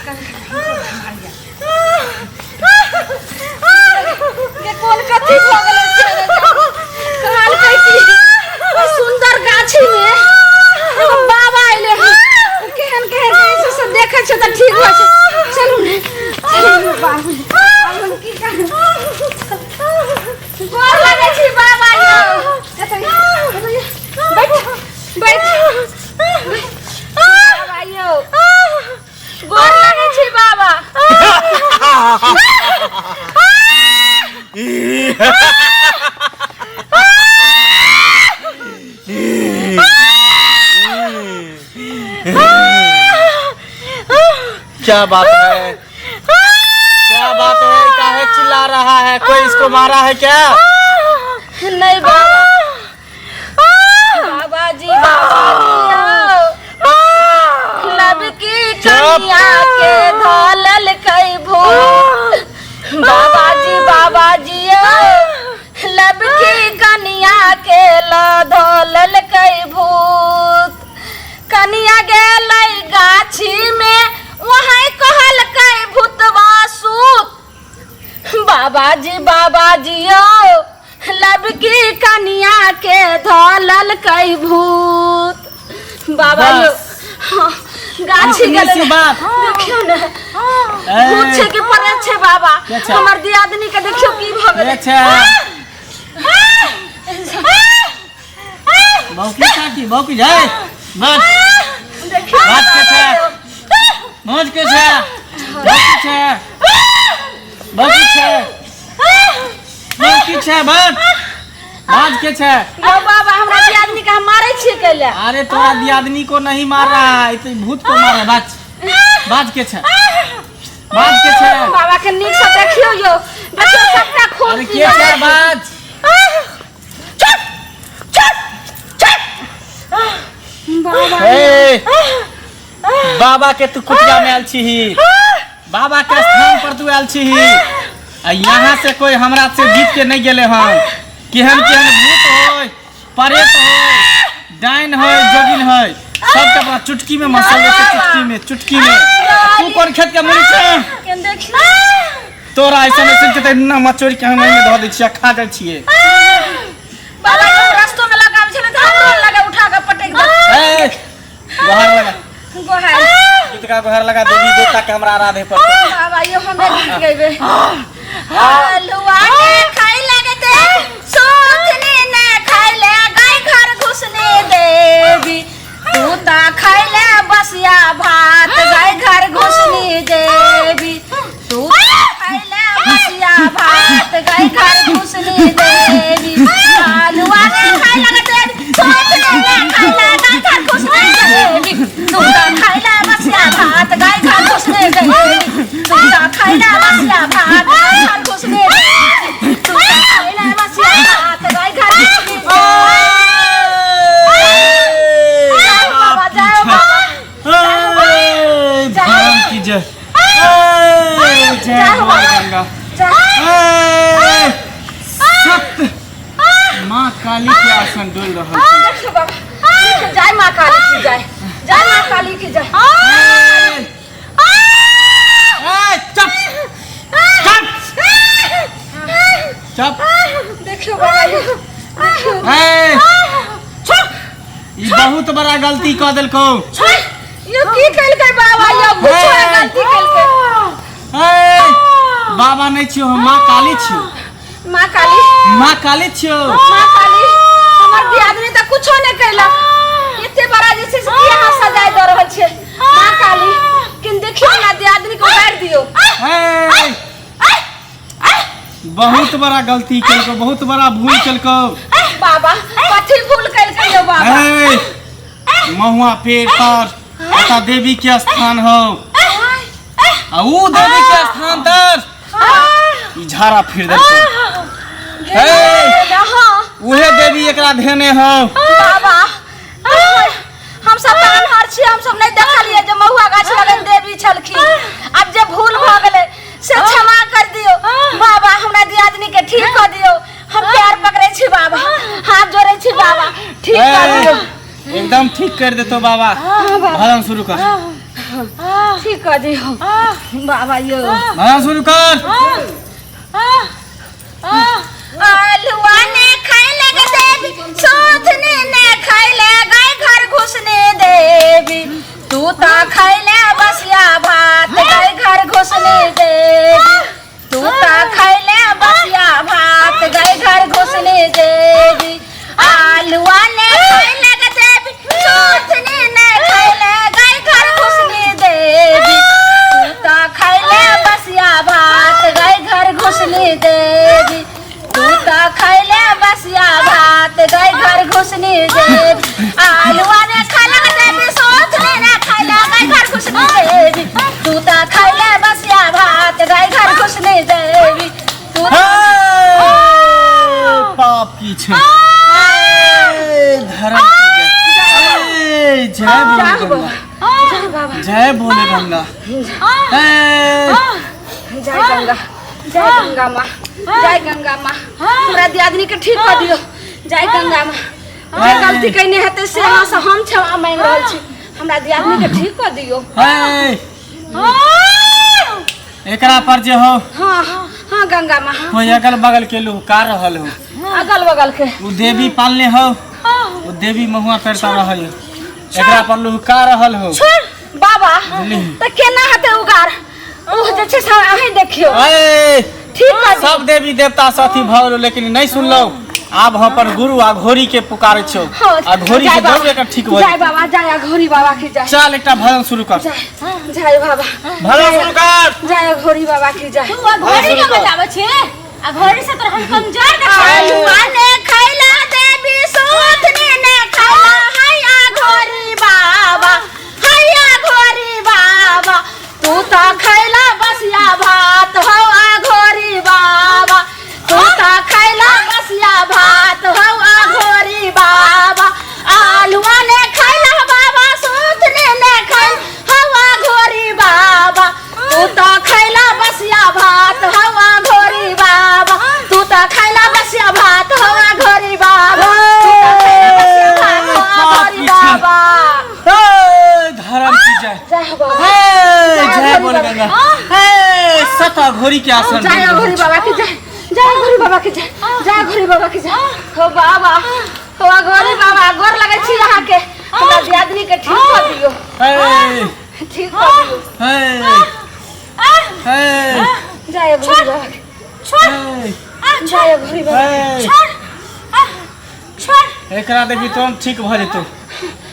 के कोन कथी भऽ गेलै से ने जानि। कहलकै कि ओहि सुन्दर गाछी में एगो बाबा अयलै हन ओ केहन केहन रहै छै से देखै छै तऽ ठीक होइ छै चलू ने चलू ने बाबू आब हम की करब गोर लगै छी बाबा यौ एतऽ बैठ बैठ बाबा यौ गोर लगै छी बाबा। क्या बात है, क्या बात है, काहे चिल्ला रहा है? कोई इसको मारा है क्या? नहीं बाबा, बाबा जी, बाबा जी, लब की कनिया के धलल कई भूत। बाबा जी, बाबा जी, लब की कनिया के धलल कई भूत। कनिया गेलै गाछी में, वहीं कहलकै भूतवा सूत। बाबा जी, बाबा जी, यौ लबकी कनिया के धलल कई भूत। बाबा यौ, हाँ, गाछी इतनी गेलै सी बात। देखियौ ने, भूत छै कि पड़े छै बाबा? के छै? हमर दियादनी के देखियौ की भऽ गेलै। के छै? बौकी काकी बौकी जाय बस। देखियौ। बात के छै? मौज के छै? बौकी छै, बौकी छै, बौकी छै, बस बाज के छै? यौ बाबा, हमरा दियादनी के हम मारै छियै कैले? अरे तोरा दियादनी को नहीं मार रहा है, तो भूत को मार रहा है। बाज, बाज के छै? बाज के छै? बाबा के नीक से देखियौ यौ, देखियौ सबटा खून अरे पी के छै? गेलै। बाज। चुप चुप चुप बाबा। ए, बाबा के तू कुटिया में आयल छी, बाबा के स्थान पर तू आयल छी, आ यहाँ से कोई हमरा से जीत के नहीं गेले हन। केहन केहन भूत होय, प्रेत होय, डाइन होय, जोगिन होय, सबके अपना चुटकी में मसल छै, चुटकी में, चुटकी में। तू कोन खेत के मुड़ी छै? के देखियौ। तोरा ऐसन ऐसन के तऽ मचोरि के हम एहिमे धऽ दै छियै आ खा जाइ छियै। बाबा के रस्तो में लगाबै छलै तऽ हमरो लगे उठा के पटकि दे। ए, गोहार लगा। गोहार। गीत का गोहार लगा, देवी देवता के हमरा आराधे पड़तै। बाबा यो, हमे गीत गैबे। हलुआ ने खाइ लगते सोचने ने खाइले, गाय घर घुसने देवी। तू ता खाइले बसिया भात, गाय घर घुसने देवी। तू ता खाइले बसिया भात, गाय घर घुसने देवी। हलुआ ने खाइ लगते सोचने ने खाइले, गाय घर घुसने देवी। तू ता खाइले बसिया भात, गाय घर घुसने देवी। तू ता खाइले बसिया भात, गाय घर घुसने देवी। तू ता खाइले बसिया भात, गाय घर घुसने देवी। जाओ बाबा, जाओ बाबा। भगवान की जय, जय माँ गंगा, सत्य, माँ काली के आसन डोल रहल छै। देखियौ बाबा, देखियौ, जय माँ काली की जय, जय माँ काली की जय। ए, चुप चुप चुप। देखियौ बाबा यौ, देखियौ। ए, ई बहुत बड़ा गलती कऽ देलकौ। यो की केलकै बाबा यौ? कुछो ने गलती केलकै। ए, बाबा नहि छियौ हम, माँ काली छियौ। माँ काली? माँ काली छियौ। माँ काली, हमर दियादनी तऽ कुछो नहि कैलक। एते बड़ा जे छै से की अहाँ सजाय दऽ रहल छियै माँ काली? किन देखियौ ना, दियादनी के उतारि दियौ। ए, बहुत बड़ा गलती केलकौ, बहुत बड़ा भूल केलकौ। बाबा, कथी भूल केलकै यौ बाबा? ए, महुआ पेड़ तर एतऽ देवी के स्थान हौ, आ ऊ देवी के स्थान तर ई झाड़ा फिर देलकौ। ए, हाँ। उहे देवी एकरा धेने हौ। बाबा, हम सब तऽ अनहर छियै, हम सब नहि देखलियै जे महुआ गाछ लगन देवी छलखिन। आब जे भूल भऽ गेलै से क्षमा कर दियौ बाबा, हमरा दियादनी के ठीक कऽ दियौ। हम पैर पकड़ै छी बाबा, हाथ जोड़ै छी बाबा, ठीक कर दियौ। ए, एकदम ठीक कर देतो बाबा। भजन शुरू कर। ठीक कऽ दियौ बाबा यौ। भजन शुरू कर। आलुआ ने खाइले गे देवी, सोथनी ने खाइले, गाय घर घुसने देवी। तू तो खाइले बसिया भात, गाय घर घुसने देवी। तू तो खाइले बसिया भात, गाय घर घुसने देवी। आलुआ ने खाइले गे देवी, सोथनी ने खाइले, गाय घर घुसने देवी। तू तो खाइले बसिया भात, गाय घर घुसने देवी। तू तो खैले बसिया भात, गाय घर घुसनी देवी। आलुआ ने खाइले गे देवी, सोथनी ने खाइले, गाय घर घुसनी देवी। तू तो खैले बसिया भात, गाय घर घुसनी देवी। तू हे, पाप की छै। हे, धर्म की जय। हे, जय भोले गंगा। जय बाबा। जय भोले गंगा। हे, जय गंगा, जय गंगा माँ, जय गंगा माँ। हमरा दियादनी के ठीक कर दियो। जय गंगा माँ। जे गलती कयने हेतै से अहाँ से हम क्षमा मांगि रहल छी। हमरा दियादनी के ठीक कर दियो। हे, एकरा पर जे हो हाँ हाँ गंगा माँ। कोई अगल बगल के लुहका रहल हो। अगल बगल के उ देवी पालने हो, उ देवी महुआ करता रहल हो, एकरा पर लुहका रहल हो। बाबा बुझलिही? तऽ केना हेतै उगार? ओ जे छै से अहीं देखियौ। ए, ठीक कर दियौ। सब देवी देवता से अथी भऽ गेलो, लेकिन नहीं सुनलो। आब हम अपन गुरु आ घोड़ी के पुकारै छियौ। हाँ, आ घोड़ी जय के बाबा। जरूर एकर ठीक भऽ जय जेतै। बाबा, जय घोड़ी बाबा की जय। चल, एकटा भजन शुरू कर। जय जय बाबा। भजन शुरू कर। जय घोड़ी बाबा की जय। तू अघोरी के बताबै छे? अघोरी से तोर हम कमजोर देखै। आलुआ ने खैला देवी, सोथनी ने खैला, हैया घोरी बाबा, हैया घोरी बाबा। तू तो खैला बसिया भात, हौ अघोरी बाबा। तू तो खैला बसिया भात, हौ अघोरी बाबा। आलुआ ने खैला बाबा, सोथनी ने खैल, हौ अघोरी बाबा। तू तो खैला बसिया भात, हौ अघोरी बाबा। तू तो खैला बसिया भात, हौ अघोरी बाबा। तू तो खैला बसिया भात, हौ अघोरी बाबा। ए, धर्म की जय। जय हो बाबा। हे, जय घोड़ी बोल बाबा। गंगा। हे, सत घोड़ी के आसन। जय अघोरी बाबा की जय, जय अघोरी बाबा की जय, जय अघोरी बाबा की जय। हो बाबा, हो अघोरी बाबा, गोर लगै छी अहाँके। हमरा दियादनी के ठीक कऽ दियौ। हे, ठीक कऽ दियौ। हे, हे, जय अघोरी बाबा की। हे, जय अघोरी बाबा की। हे। एकरा देखी तुरंत ठीक भऽ जेतौ,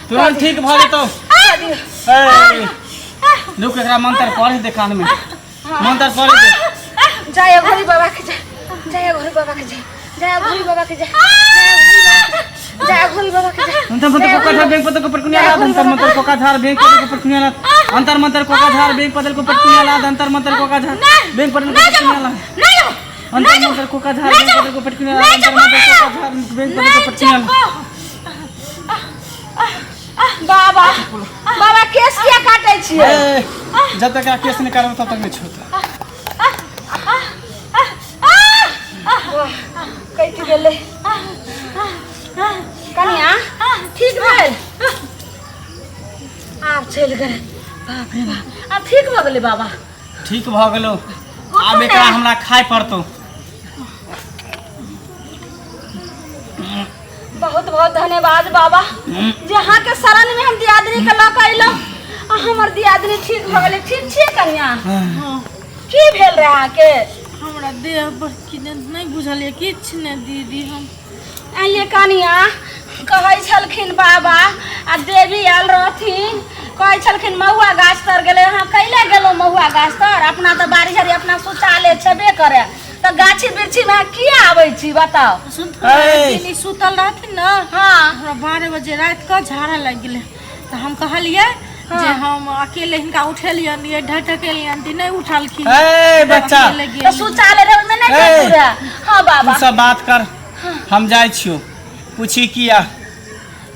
तुरंत ठीक भऽ जेतौ। कऽ दियौ। हे, रुक, एकरा मंत्र पढ़े दे, कान में मंत्र पढ़े दे। जय अघोरी बाबा की जय, जय अघोरी बाबा की जय, जय अघोरी बाबा की जय, जय अघोरी बाबा की जय। अंतर मंत्र कोका झार बैंक पदल को पटकुनिया लाद। अंतर मंत्र कोका झार बैंक पदल को पटकुनिया लाद। अंतर मंत्र कोका झार बैंक पदल को पटकुनिया लाद। अंतर मंत्र कोका झार बैंक पदल को पटकुनिया लाद। अंतर मंत्र कोका झार बैंक पदल को पटकुनिया लाद। अंतर मंत्र कोका झार बैंक पदल को पटकुनिया लाद। बाबा, बाबा, केस किया काटै छियै? ए, जब तक एकरा केस नहीं करब तब तक नहीं छोड़तौ। कटि गेलै। कनिया ठीक भेल? आब चलि गेलै। बाप रे बाप, आब ठीक भऽ गेलै बाबा? ठीक भऽ गेलौ। आब एकरा हमरा खाय पड़तौ। बहुत बहुत धन्यवाद बाबा, जे अहाँके शरण में हम दियादनी के लऽ कऽ अयलहुँ आ हमर दियादनी ठीक भऽ गेलै। ठीक छियै कनिया? की भेल रहै अहाँके? हमरा देह पर कि नहि बुझलियै किछु नहि दीदी हम। आइए कनिया, कहै छलखिन बाबा आ देवी आयल रहथिन, कहै छलखिन महुआ गाछ तर गेलै। अहाँ कैले गेलहुँ महुआ गाछ तर? अपना तऽ बाड़ी झाड़ी अपना शौचालय छेबे करे, तऽ गाछी वृक्षीमे अहाँ किया आबै छी, बताउ? सुनथुन। ऐ। दिन ई सुतल रहथिन ने, हाँ। हमरा 12 बजे राति कऽ झाड़ा लागि गेलै, तऽ हम कहलियै जे हम अकेले हिनका उठेलियनि, ये ढटकेलियनि तऽ नहि उठलखिन। ए बच्चा। अकेले तऽ गेलियै। शौचालय रहै ओहिमे नहि ऐ। जाइत रहै? हाँ बाबा। तू सब बात कर, हम जाइ छियौ। पूछी किया?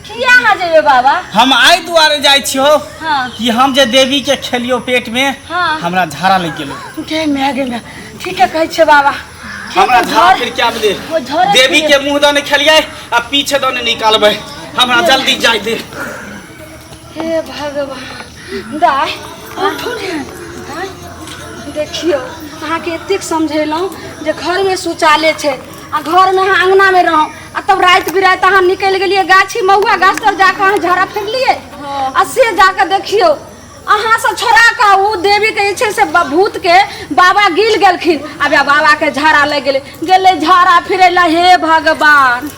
किया अहाँ जेबै बाबा? हम आइ दुआरे जाइ छियौ हाँ। कि हम जे देवी के खेलियौ पेट में, हाँ। हमरा झाड़ा लागि गेलौ। गे my, गे my, ठीके कहै छै बाबा। हमरा झाड़ा फिर क्या दे। ओ झोरे। देवी के मुंह दने खेलियै आ पीछे दने निकालबै। हमरा जल्दी जाय दे। हे भगवान, दाय उठू ने। देखियौ, अहाँके एतेक समझेलहुँ जे घरमे शौचालय छै आ घरमे अहाँ अङ्गनामे रहौ आ तब राति बिराति अहाँ निकलि गेलियै गाछी महुआ गाछ तर जाकऽ अहाँ झाड़ा फेरलियै आ से जाकऽ देखियौ, अहाँसँ छोड़ा कऽ ओ देवीके जे छै से भूतके बाबा गिल गेलखिन। आब बाबाके झाड़ा लागि गेलै, गेलै झाड़ा फिरै लए। हे भगवान!